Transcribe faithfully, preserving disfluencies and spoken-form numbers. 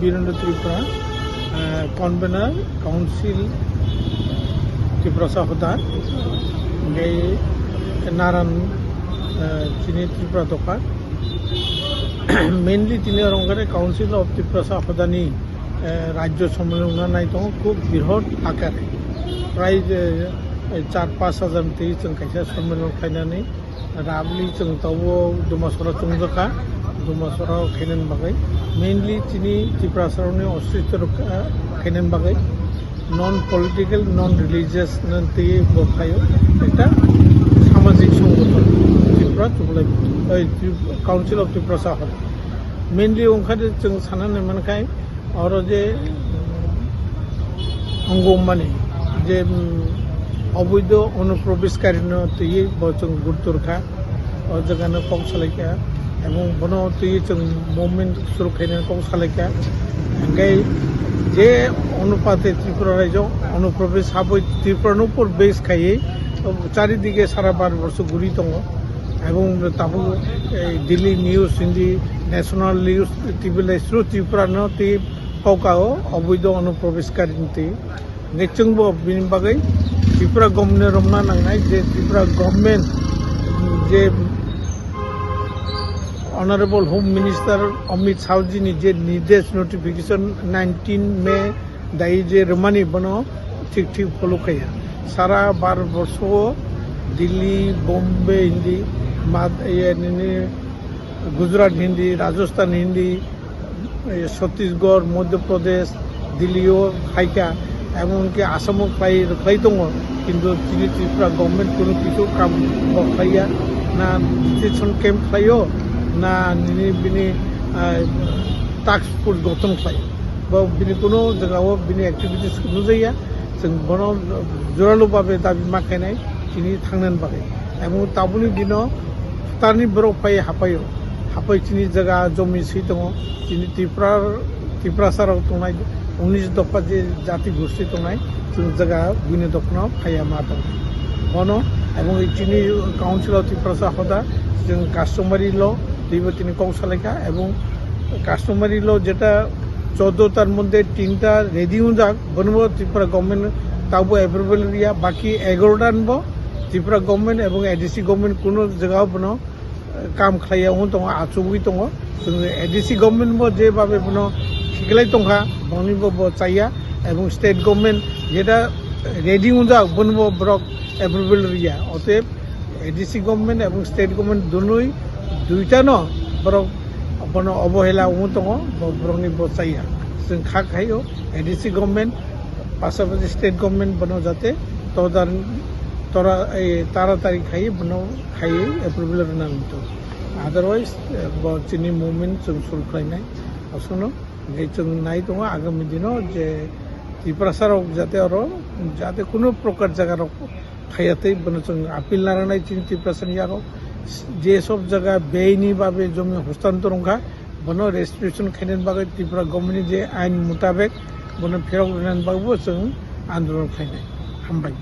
Birendra Tripura, ah, convener, council Tiprasa Hoda, hingke Naran, ah, chini Tripura dopha. Mainly tini oro wngkha de Council of Tiprasa Hodani, eh, Rajya Sammelon wngna nai tongo, khub birhot akare. Prai, eh, char pash hajar twi chwng kaisa sammelon khlainani rabli chwng tabuk Dumasora chwngjakha, Dumasora khainani bagwi. Mainly chini Tiprasarokni ositto rok, eh, khainani bagwi. Non political, non religious no twi bo khlaio, ekta samajik songgothon Tripura chuklai, oi, Trip-, Council of Tiprasa Hoda. Mainly wngkha de chwng sana nai mankhai, oro je, um, ongomani je, um, oboido onuprobeshkari no twi bo chwng gurtor kha. O jaga no kok salaikha, ebong bono twi chwng movement suru khainani kok salaikha. Hingke je onupate Tripura raijo onuprobesh habwi Tripura no upor base khaiwi charidike sara Bharat borsho guri tongo. Ebong tabuk, eh, Delhi news hindi, national news, T V lai suru Tripura no twi kok kao oboido onuprobeshkari twi. Hingke chwngbo bini bagwi Tripura government romna nangnai je Tripura government je Honorable Home Minister Amit Shah jini je nirdesh notification nineteen May dai je rwmani bono thik thik follow khaiya. Sara Bharat borsho o Delhi, Bombay hindi, Mad-, iye nini Gujarat hindi, Rajasthan hindi, eh, Chhattisgarh, Madhya Pradesh, Delhi o khaikha, emonki Assam o khlai, khlai tongo, kintu chini Tripura government kunu kisu kam bo khlaiya, na detention camp khlaio, na nini bini, ah, task force gothon khlaio. Bo bini kunu jaga o bini activities nujaya, chwng bono joralo babe dabi ma khainai, chini thangnani bagwi. Ebong tabukni dino phutarni borok phai hapaio. Hapai chini jaga jomi swi tongo. Chini Tripura, Tiprasa rok tongnai, unis dopha je jati gosti tongnai, chwng jaga buini dophano phaiya ma tongo. Bono ebong chini Council of Tiprasa Hoda chwng customary law twibo tini kok salaikha ebong customary law jeta choudo tar moddhe tinta ready wngjak, bono bo Tripura government tabuk approval riya, baki egarotan bo Tripura government ebong A D C government kuno jaga bono kam khlaiya wng tongo, achugwi tongo. Chwng A D C government bo je babe bono khiklai tongkha, boni bo, bo chaya, ebong state government jeta ready wngjak, bono bo borok approval riya. Oteb A D C government ebong state government dunui duita no borok bono obohela wng tongo, bo borokni bo chaya. Chwng kha khaio A D C government, pasapasi state government bono jate todar-, tora-, ei, taratari khai bono khai approval rwna nangtong. Otherwise, eh, bo chini movement chwng suru khlainai. Aswkno hingke chwng nai tongo agami dino je Tiprasa rok jate oro jate kuno prokar jaga rok phaiya tei bono chwng appeal narwknai chini Tiprasa ni yago je sob jaga beini babe jomi hostantor wngkha bono restitution khainani bagwi Tripura government ni je ain mutabek bono pherok rwnani bagwi bo chwng andolon khlainai. Hambai.